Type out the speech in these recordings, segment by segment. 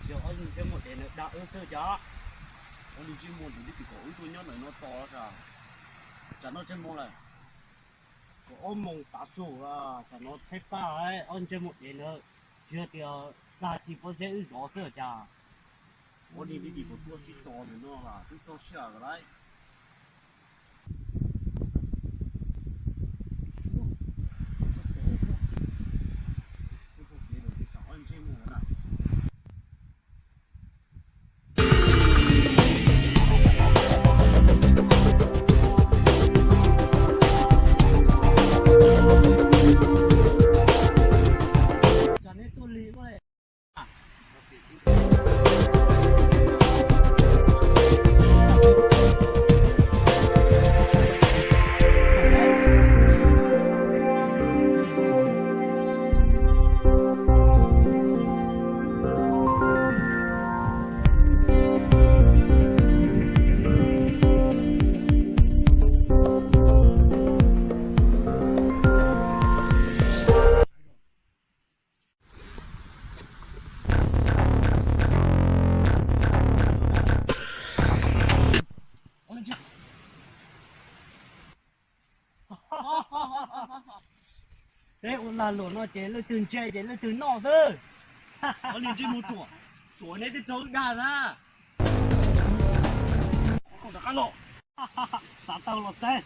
Ces ob ntsej muag dev ntawd dag wb xwb cas. Ob ntsej muag ntawd twb tsis kom wb tuaj nyob ntawm no tos, tsam no ntsej muag lawm. Kaum ob moos tav su, tsam no thaij paj ob ntsej muag dev ntawd, tsis yog tias dag tsis pob zeb wb zov xwb cas. Ob ntsej muag twb tsis kom tuaj sib tos ntawm no las, twb txog sij hawm lawm. Peb ua lag luam no ces leej twg ntse ces leej twg noj xwb. Ob niag ntsej muag ruam, ruam neb twb raug wb dag na. Rov qab los, xav tau los txeeb.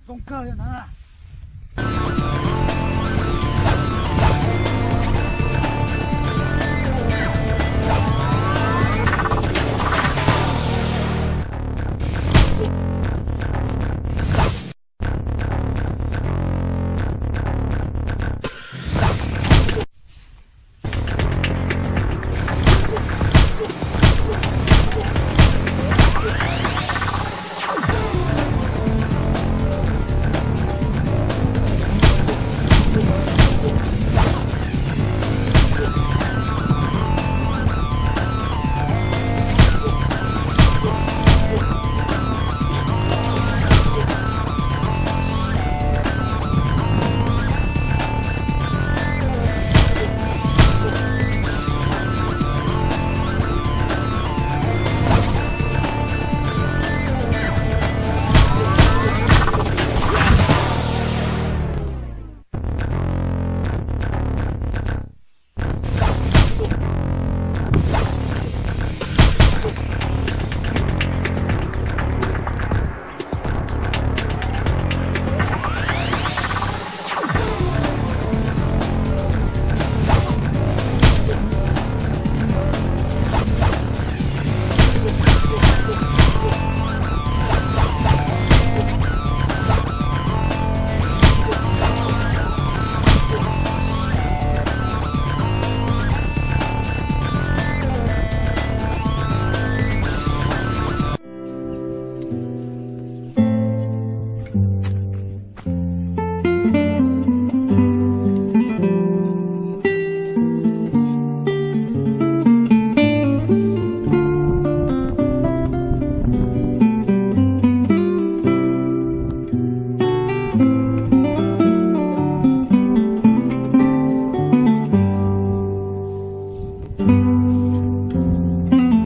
Zoo kawg yog na.